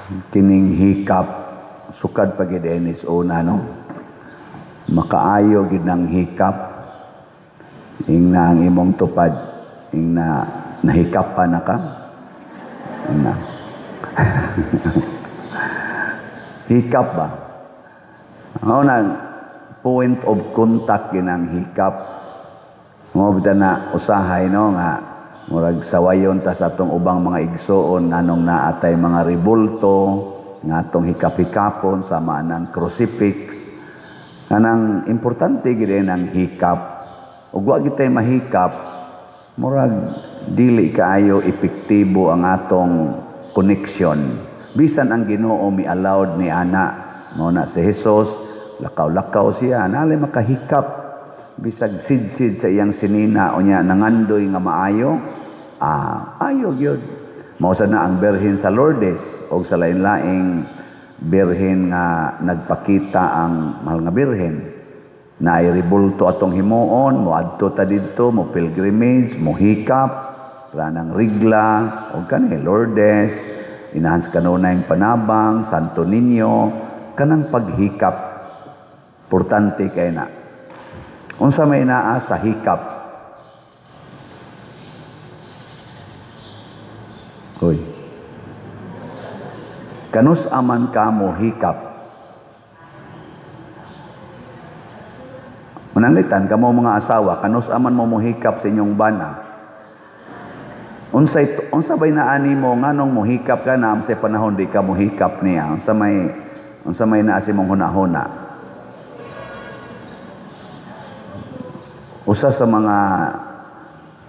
Kining hikap, sukad pa gid is una, no? Makaayo gid ng hikap. Ingna ang imong tupad, ingna nahikap pa na ka. Ingna. Hikap ba? Mao na point of contact ginang hikap. Mao bitaw na usahay, no, nga murag sawayon ta sa atong ubang mga igsoon nganong naa tay mga rebulto nga atong hikap-hikapon sama ng crucifix. Kanang importante gid ang hikap. Ug wa gid tay mahikap, murag dili kaayo epektibo ang atong connection. Bisan ang Ginoo mi allowed ni ana, mao na si Jesus, lakaw-lakaw siya, nalay makahikap bisag sidsid sa iyang sinina, unya nangandoy nga maayo, ayo gyud. Mao sad na ang Birhen sa Lourdes og sa lain-laing birhen nga nagpakita ang mahal nga Birhen na ay rebulto atong himuon, moadto ta didto, mo pilgrimage, mo hikap, ranang rigla, og kani Lourdes, inahan sa kanunayng panabang, Santo Niño, kanang paghikap. Importante kay na. Unsa may naa sa hikap? Hoy. Kanus aman ka mo hikap? Mananglitan kamo mga asawa, kanus aman mo mohikap sa inyong bana? Unsay unsa bay naani mo nganong mohikap ka na sa panahon di ka mohikap niya? Unsa may naa sa imong hunahuna? Usa sa mga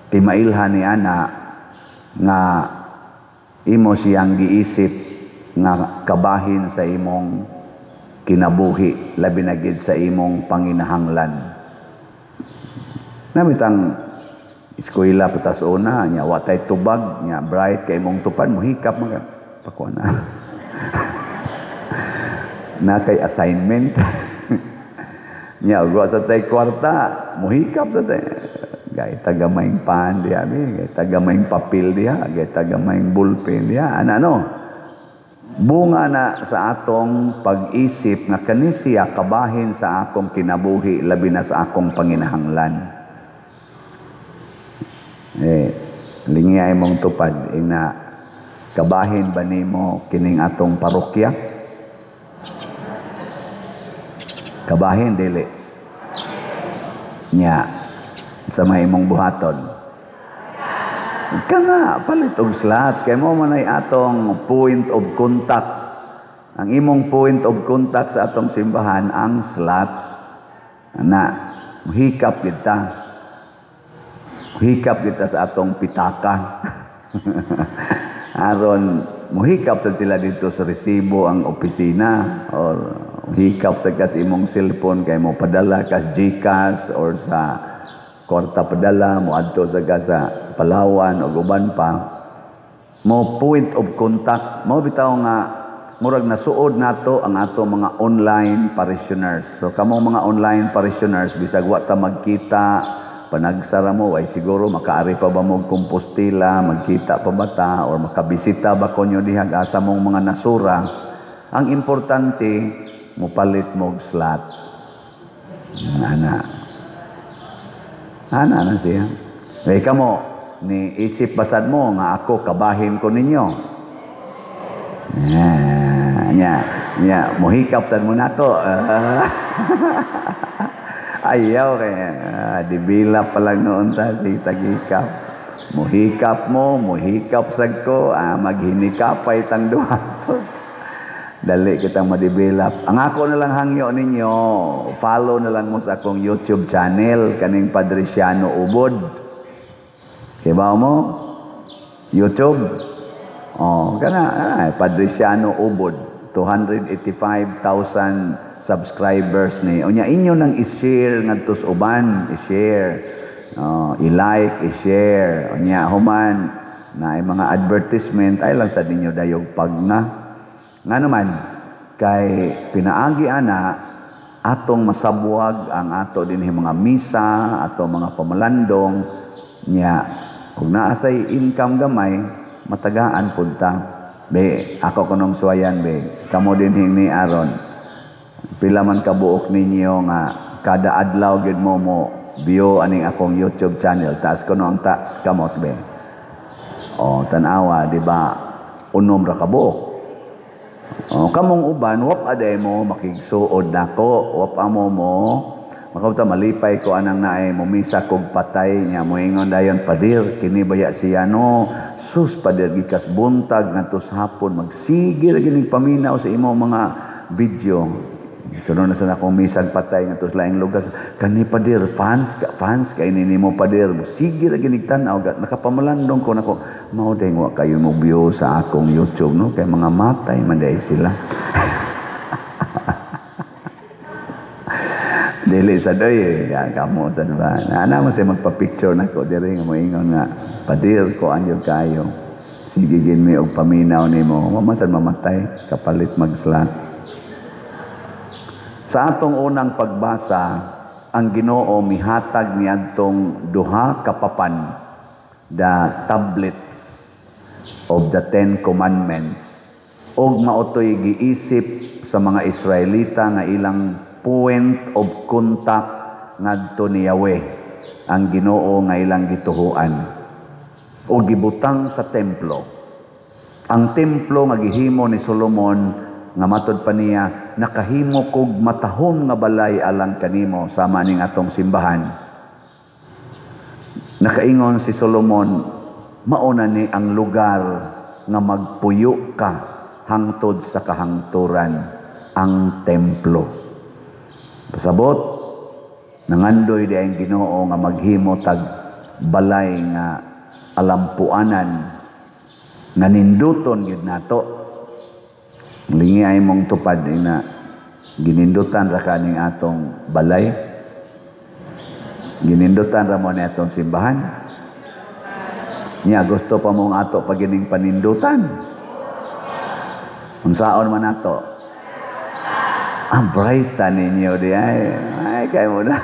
timailhan ni ana nga imo siyang giisip nga kabahin sa imong kinabuhi, labi na gid sa imong panginahanglan. Namitang eskwela patas una, nya wa tay tubag, nya bright kay imong tupad, mohikap man ka. Pakuha na. Na kay assignment. Nya ug wa sa tay kwarta, mohikap sa tay. Gay tagamayng pan diha bi, gay tagamayng papel diha, gay tagamayng ballpen diha. Ana, no? Bunga na sa atong pag-isip nga kani siya kabahin sa akong kinabuhi, labi na sa akong panginahanglan. Eh, lingya imong tupad, ina kabahin ba nimo kining atong parokya? Kabahin dili. Nya sa may imong buhaton. Kana palit og slot kay mo man ay atong point of contact. Ang imong point of contact sa atong simbahan ang slot. Na hikap kita. Hikap kita sa atong pitaka. Aron muhikap sad sila dito sa resibo ang opisina or hikap sa kas imong cellphone kay mo padala kas GCash or sa kwarta padala mo adto sa kas sa Palawan o uban pa mo point of contact mo bitaw nga murag nasuod nato ang ato mga online parishioners. So kamo mga online parishioners, bisag wa ta magkita, panagsara mo ay siguro makaari pa ba mo Compostela, magkita pa ba ta or makabisita ba konyo diha asa mong mga nasura. Ang importante mopalit mo og slot. Ana. Ana na siya. Eh kamo ni isip basad mo nga ako kabahin ko ninyo. Nya, nya mohikap sad mo nako. Ayaw kay dibila pa lang noon ta si tagikap. Mohikap mo, mohikap sad ko, maghinikapay tang duha. So, dali kitang ma-develop. Ang ako na lang hangyo ninyo, follow na lang mo sa akong YouTube channel kaning Padre Siano Ubod. Kibaw mo? YouTube? Oh, kana Padre Siano Ubod, 285,000 subscribers ni. Unya inyo nang i-share ngadto sa uban, i-share. Oh, i-like, i-share. Unya human na ay mga advertisement ay lang sa ninyo dayog pag na. Nga naman kay pinaagi ana atong masabwag ang ato dinhi mga misa, ato mga pamalandong nya kung naa say income gamay matagaan pud ta. Be, ako kunong suwayan, be. Kamo din ni aron. Pila man kabuok ninyo nga kada adlaw gid mo mo view aning akong YouTube channel? Taas kuno ang ta kamot, be. Oh, tan-awa, di ba? 6 ra kabuok. Oh, kamong uban wap aday mo makigsuod nako, wap amo mo makauta. Malipay ko anang naay mumisa kog patay nya moingon dayon, "Padir, kini baya siya, no? Sus, padir, gikas buntag ngadto sa hapon magsige ra gining paminaw sa imo mga video." Sunod na sa akong misag patay ngadto sa laing lugar. "Kani, padir, fans ka, fans kay ni nimo, padir. Sige ra ginig tan-aw." Nakapamalandong ko nako, mao day wa kayo mo view sa akong YouTube, no, kay mga matay man day sila. Dili sa doy eh. Ya, kamo sa ba. Ana mo siya magpa-picture nako diri nga moingon nga, "Padir, ko anyo kayo. Sige gin mi og paminaw nimo." Wa man sad mamatay kapalit mag-slot. Sa atong unang pagbasa, ang Ginoo mihatag niadtong duha ka papan, the tablets of the Ten Commandments. Og maotoy giisip sa mga Israelita nga ilang point of contact ngadto ni Yahweh, ang Ginoo nga ilang gituhuan. O gibutang sa templo. Ang templo nga gihimo ni Solomon nga matod pa niya, "Nakahimo kog matahom nga balay alang kanimo," sama ning atong simbahan. Nakaingon si Solomon, mauna ni ang lugar nga magpuyo ka hangtod sa kahangturan, ang templo. Pasabot, nangandoy di ang Ginoo nga maghimo tag balay nga alampuanan nga ninduton gyud nato. Lingi ay mong tupad na ginindutan ra kaning atong balay. Ginindutan ra mo ni atong simbahan. Nya gusto pa mong ato pagining panindutan. Unsaon man ato? Ang bright ninyo di ay. Ay kay mo na.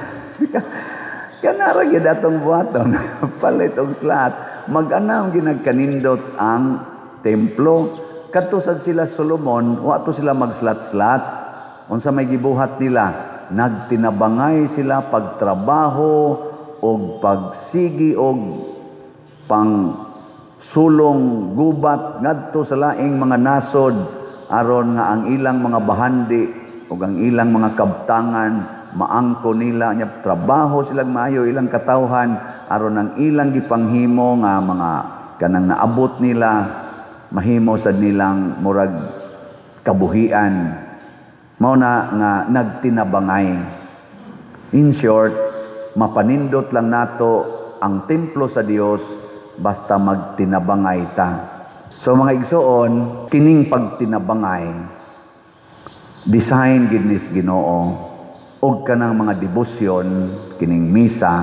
Kanara gyud atong buhaton. Palit og slot. Mag-anam ginagkanindot ang templo. Kadto sad sila Solomon, wa to sila mag-slot-slot. Unsa may gibuhat nila? Nagtinabangay sila pagtrabaho og pagsigi og pang sulong gubat ngadto sa laing mga nasod aron nga ang ilang mga bahandi ug ang ilang mga kabtangan maangko nila. Nya trabaho silang maayo ilang katawhan aron ang ilang gipanghimo nga mga kanang naabot nila mahimo sad nilang murag kabuhian. Mao na nga nagtinabangay. In short, mapanindot lang nato ang templo sa Dios basta magtinabangay ta. So mga igsoon, kining pagtinabangay design gid nis Ginoo, og kanang mga debosyon, kining misa,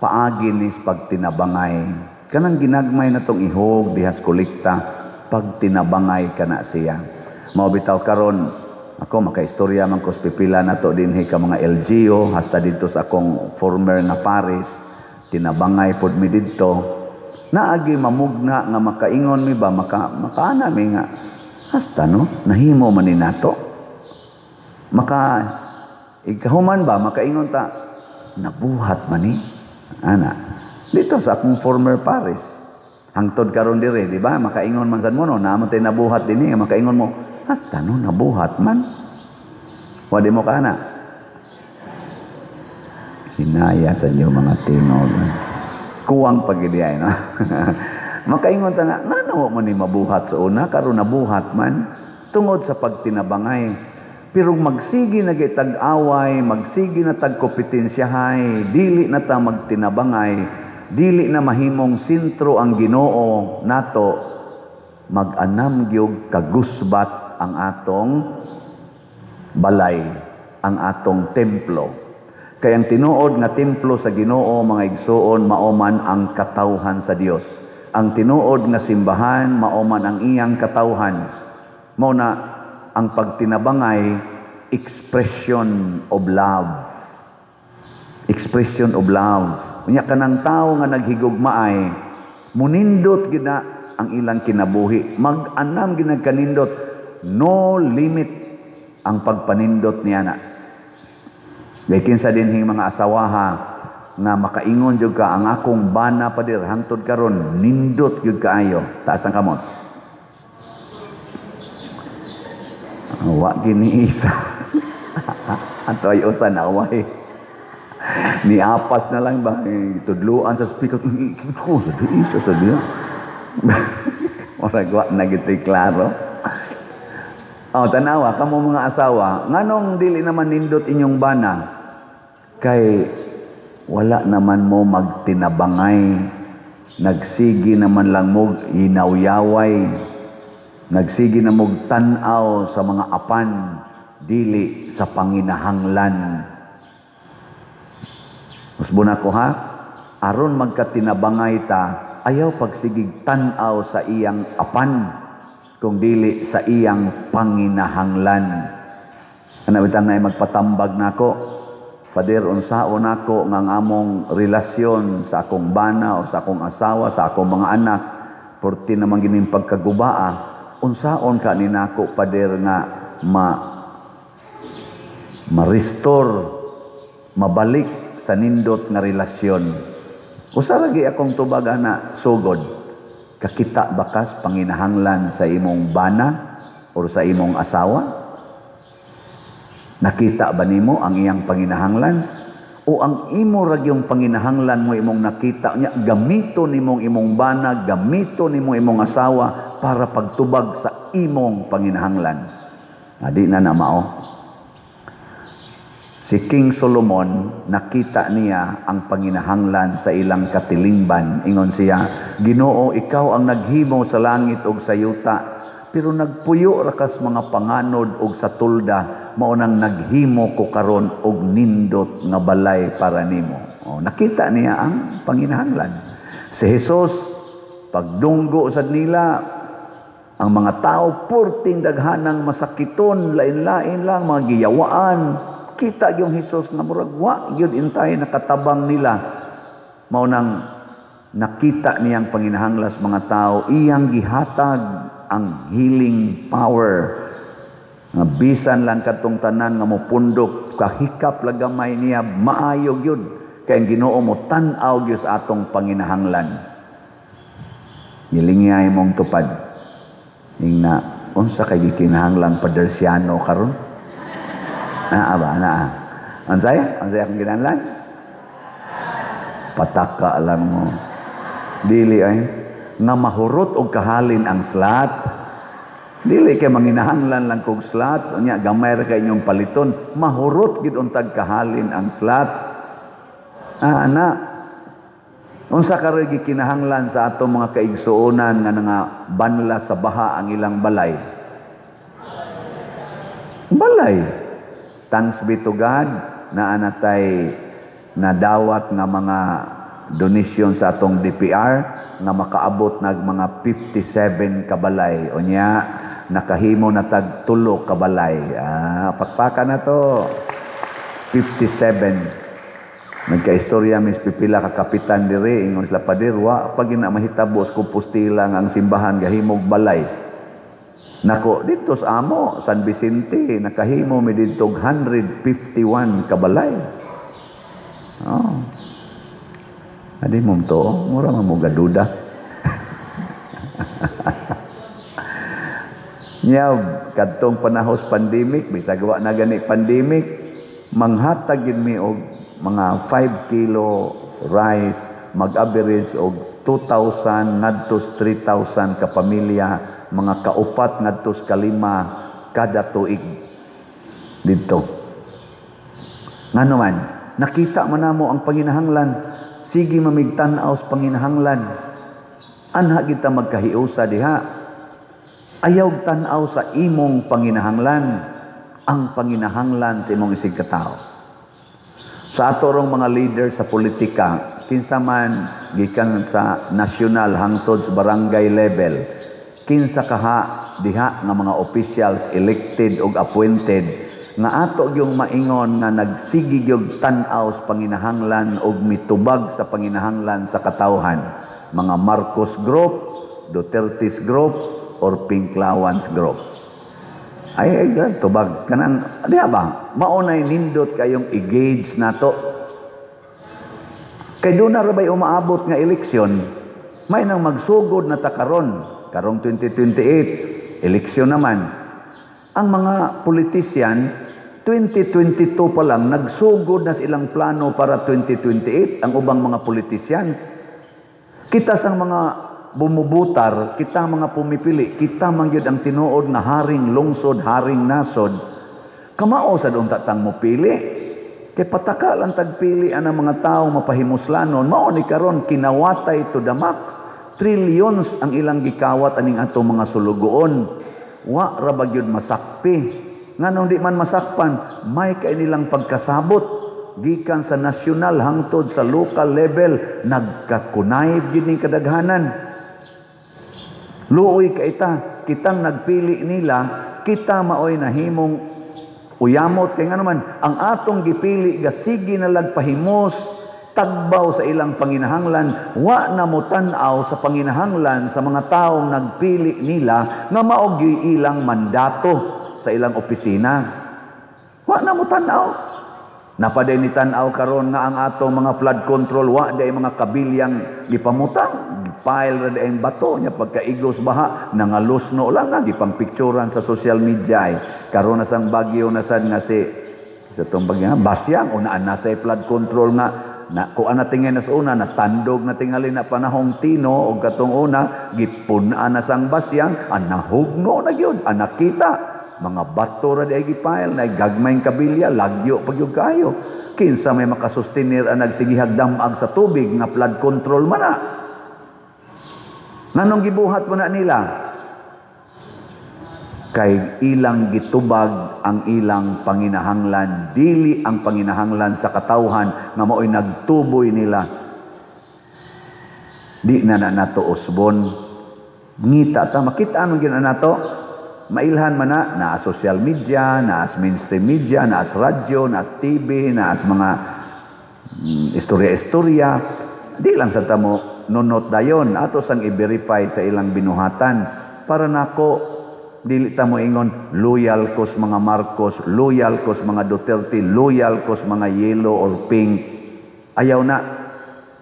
paagi nis pagtinabangay. Kanang ginagmay na tong ihog dihas kolekta, pagtinabangay kana siya. Mao bitaw karon ako makaistorya man ko sa pipila nato dinhi ka mga LGU, hasta didto sa akong former nga parish, tinabangay pod mi didto. Naagi mamugna nga makaingon mi ba, makaana mi nga hasta no nahimo man ni nato. Maka ikahuman ba makaingon ta, nabuhat man ni ana dito sa akong former parish. Hangtod karon dire, di ba? Makaingon man sad mo, no, naa man tay nabuhat dinhi, makaingon mo hasta no nabuhat man. Wa di mo kana hinaya sa inyo mga tingog. Kuwang pagidi ay, no? Makaingon ta nga ngano mo ni mabuhat sa una, karon nabuhat man tungod sa pagtinabangay. Pero magsige na tag-away, magsige na tagkompetensyahay, dili na ta magtinabangay, dili na mahimong sentro ang Ginoo nato, mag-anam gyud kagusbat ang atong balay, ang atong templo. Kay ang tinuod nga templo sa Ginoo, mga igsuon, mao man ang katawhan sa Dios. Ang tinuod nga simbahan mao man ang iyang katawhan. Mao na ang pagtinabangay, expression of love. Expression of love. Unya kanang tawo nga naghigugmaay, munindot gid na ang ilang kinabuhi. Mag-anam ginagkanindot, no limit ang pagpanindot niya na. Kay kinsa dinhing mga asawaha nga makaingon jud ka, "Ang akong bana, pader, hangtod karon nindot gyud kaayo"? Taas ang kamot. Wa gini isa. Ato ay usa na away. Ni apas na lang ba tudluan sa speaker ko sa di isa sa diya. Murag wa na gito'y klaro. Oh, tanawa kamo mga asawa, nganong dili naman nindot inyong bana? Kay wala naman mo magtinabangay, nagsigi naman lang mo inawyaway, nagsigi na mo tan-aw sa mga apan, dili sa panginahanglan. Usbon ako ha, aron magkatinabangay ta, ayaw pagsigig tan-aw sa iyang apan, kung dili sa iyang panginahanglan. Ana bitang na magpatambag nako, "Father, unsaon nako nga ang among relasyon sa akong bana o sa akong asawa, sa akong mga anak, porti naman gining pagkagubaa, unsaon ka ni nako, Father, nga ma-restore, mabalik sa nindot nga relasyon?" Usa lagi akong tubag ana, sugod. Kakita bakas panginahanglan sa imong bana or sa imong asawa? Nakita ba nimo ang iyang panginahanglan? O ang imo ra gyung panginahanglan mo imong nakita niya, gamito nimong imong bana, gamito nimo imong asawa para pagtubag sa imong panginahanglan? Adi na na mao. Si King Solomon, nakita niya ang panginahanglan sa ilang katilingban. Ingon siya, "Ginoo, ikaw ang naghimo sa langit ug sa yuta, pero nagpuyo ra kas mga panganod ug sa tulda, mao nang naghimo ko karon og nindot nga balay para nimo." Oh, nakita niya ang panginahanglan. Si Jesus, pagdunggo sad nila, ang mga tao purting daghanang masakiton, lain-lain lang, mga giyawaan. Kita yung Jesus nga murag wa gyud intay nakatabang nila. Mao nang nakita niyang panginahanglan sa mga tao, iyang gihatag ang healing power. Nga bisan lang kadtong tanan nga mopundok, kahikap lagamay niya, maayo gyud kay ang Ginoo mo tan-aw gyud sa atong panginahanglan. Gilingay mong tupad. Ingna, unsa kay gikinahanglan Padersiano karon? Naa ba? Naa. Unsay? Unsay akong ginahanglan? Pataka lang mo. Dili ay nga mahurot og kahalin ang slat. Dili kay manginahanglan lang kog slat, unya gamay ra kay inyong paliton, mahurot gid untag kahalin ang slat. Ah, ana. Unsa karoy gikinahanglan sa atong mga kaigsuonan nga nga banla sa baha ang ilang balay? Balay. Thanks be to God, naa na tay nadawat nga mga donation sa atong DPR nga makaabot nag mga 57 kabalay. Unya nakahimo na tag 3 kabalay. Ah, pakpaka na to. 57. Nagkaistorya mis pipila ka kapitan diri, ingon sila, "Pader, wa pag na mahitabo sa Compostela nga ang simbahan gahimog balay." Nako, dito sa amo, San Vicente, nakahimo mi didto 151 kabalay. Oh. Adi mo to, mura man mo gaduda. Nya kadtong panahos pandemic, bisag wa na gani pandemic, manghatag gid mi og mga 5 kilo rice, mag-average og 2,000 ngadto 3,000 ka pamilya, mga kaupat ngadto sa kalima kada tuig didto. Ngano man, nakita man namo ang panginahanglan, sige mamigtan-aw sa panginahanglan. Anha kita magkahiusa diha. Ayaw tan-aw sa imong panginahanglan, ang panginahanglan sa imong isig katao. Sa ato rong mga leader sa politika, kinsa man gikan sa national hangtod sa barangay level, kinsa kaha diha nga mga officials elected og appointed nga ato gyung maingon nga nagsigi gyud tan-aw sa panginahanglan og mitubag sa panginahanglan sa katawhan, mga Marcos Group, Duterte's group or Pinklawans group. Ay, ay, tubag kanang diha ba? Mao nay nindot kayong i-gauge nato. Kay doon na ra bay umaabot nga eleksyon, may nang magsugod na ta karon, karong 2028, eleksyon naman. Ang mga politician, 2022 pa lang, nagsugod na silang plano para 2028, ang ubang mga politicians. Kita sang mga bumubutar, kita mga pumipili, kita man gyud ang tinuod nga haring lungsod, haring nasod. Kamao sad unta tang mopili. Kay pataka lang tagpili ang mga tao mapahimuslanon, mao ni karon kinawatay to the max. Trillions ang ilang gikawat aning atong mga sulugoon. Wa ra ba gyud masakpi? Nganong di man masakpan, may kay nilang pagkasabot gikan sa national hangtod sa local level, nagkakunayb gyud ning kadaghanan. Luoy ka ita, kitang nagpili nila, kita maoy nahimong uyamot. Kay ngano man ang atong gipili gasige na lag pahimos tagbaw sa ilang panginahanglan, wa na mo tan-aw sa panginahanglan sa mga taong nagpili nila nga mao gyud ilang mandato sa ilang opisina. Wa na mo tan-aw. Napaday ni tan-aw karon nga ang atong mga flood control, wa day mga kabilyang gipamutang, gipile ra day ang bato nya, pagkaigos baha nangalusno lang na gipangpicturan sa social media. Ay karon na sang bagyo na sad nga si sa tong bagyo nga Basyang, unaan na sa flood control nga na kuan na tingin na sa una, natandog na tingali na panahong Tino og katong una, gipun-an na sang Basyang, ang nahugno na gyud ang nakita mga bato ra di ay gipile na gagmayng kabilya, lagyo pag gyud kayo. Kinsa may makasustenir ang nagsigihag damag sa tubig nga flood control man na? Nganong gibuhat mo na nila? Kay ilang gitubag ang ilang panginahanglan, dili ang panginahanglan sa katawhan nga mao'y nagtuboy nila. Di na na nato usbon. Ngita ta, makita man gyud na nato. Mailhan man na, naa social media, naa mainstream media, naa radyo, naa TV, naa mga istorya-istorya. Di lang sa tamo nunot dayon, ato sang i-verify sa ilang binuhatan. Para nako, dili ta mo ingon loyal kos mga Marcos, loyal kos mga Duterte, loyal kos mga yellow or pink. Ayaw na.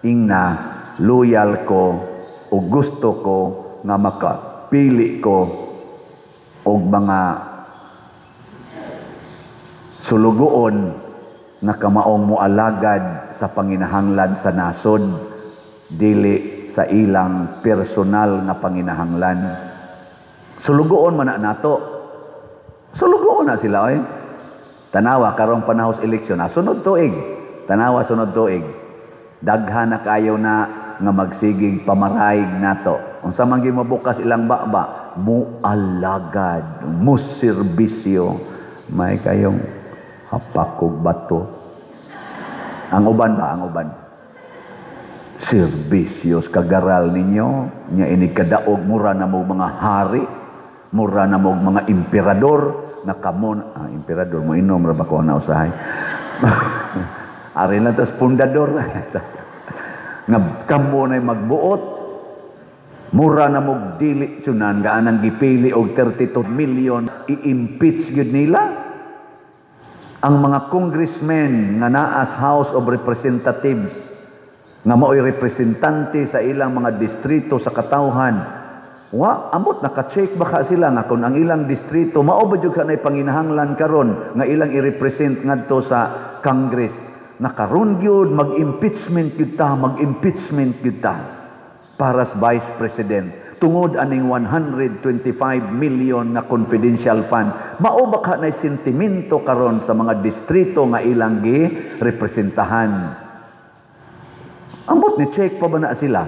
Ingna, loyal ko o gusto ko nga makapili ko og mga sulugoon nga kamaong moalagad sa panginahanglan sa nasod, dili sa ilang personal nga panginahanglan. Sulugoon man na nato. Sulugoon na sila oy. Tanawa karong panahon sa eleksyon, sunod tuig. Tanawa sunod tuig. Daghan na kayo na nga magsigig pamarayig nato. Unsa man gyud mabukas ilang baba, mualagad, muserbisyo. May kayong hapakog bato. Ang uban ba? Ang uban. Serbisyo kagaral ninyo, nya ini kadaog mura na mo mga hari, mura na mo mga emperador, nga kamon, emperador mo inom ra ba ko na usahay. Ari lang tas pundador. Nga kamo na magbuot, mura na mo dili sunan nga anang gipili og 32 million, i-impeach gyud nila. Ang mga congressmen nga naas House of Representatives nga mao'y representante sa ilang mga distrito sa katawhan, wa amot naka-check baka sila nga kung ang ilang distrito mao ba jud kanay panginahanglan karon nga ilang i-represent ngadto sa Congress, na karon gyud mag-impeachment gyud ta, mag-impeachment gyud ta para sa Vice President tungod aning 125 million nga confidential fund. Mao ba ka nay sentimento karon sa mga distrito nga ilang gi-representahan? Amot ni check pa ba na sila?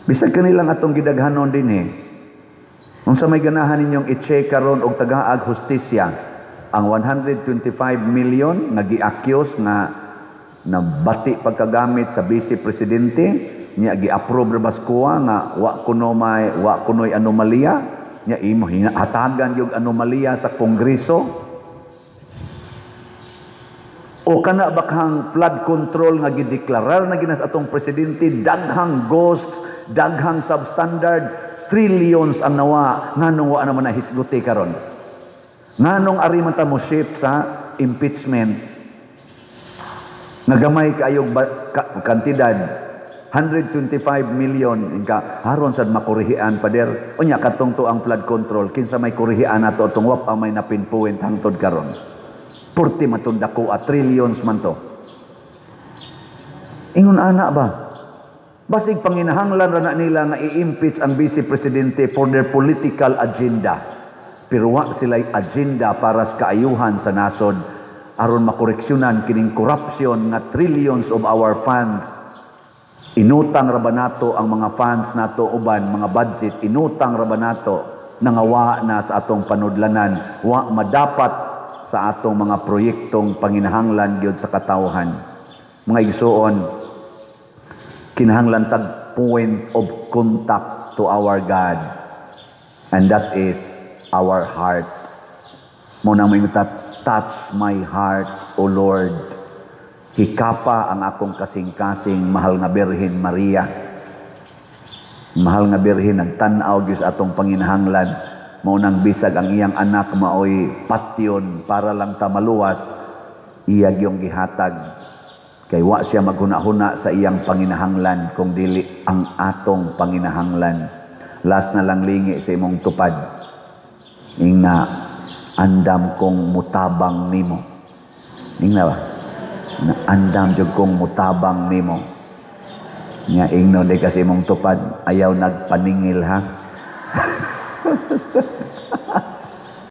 Bisag kanilang atong gidaghanon dinhi. Unsa may ganahan ninyong i-check karon og tagaag hustisya ang 125 million nga gi-accuse nga nabati pagkagamit sa Vice Presidente niya, gi-approve ra bas kuha nga wa kuno may wa kunoy anomalya niya, imo hatagan yung anomalya sa Kongreso. O kana bakhang flood control nga gideklarar na ginas atong presidente, daghang ghosts, daghang substandard, trillions ang nawa, nganong wa naman na hisguti karon? Nganong ari man ta mo shift sa impeachment? Nagamay kaayog kantidad, 125 million inka haron sad makurihian, pader. Unya katong to ang flood control, kinsa may kurihian nato atong wa pa may napinpoint hangtod karon? Purti matong dako a trillions man to. Ingon ana ba, basig panginahanglan ra na nila nga i-impeach ang vice presidente for their political agenda, pero wa sila'y agenda para sa kaayuhan sa nasod aron makoreksyonan kining corruption nga trillions of our funds. Inutang ra ba nato ang mga funds nato, uban mga budget, inutang ra ba nato, nangawa na sa atong panudlanan, wa madapat sa atong mga proyektong panginahanglan gyud sa katawhan. Mga igsuon, kinahanglan tag point of contact to our God, and that is our heart. Mao na may "Touch my heart, O Lord." Hikapa ang akong kasing-kasing, mahal nga Birhen Maria. Mahal nga Birhen, nagtan-aw gyud sa atong panginahanglan. Mao nang bisag ang iyang anak maoy patyon para lang ta maluwas, iya gyung gihatag. Kay wa siya maghuna-huna sa iyang panginahanglan kung dili ang atong panginahanglan. Last na lang, lingi sa imong tupad. Ingna, "Andam kong mutabang nimo." Ingna ba? Na, "Andam jud kong mutabang nimo." Nya ingno di kasi imong tupad, "Ayaw nagpaningil ha."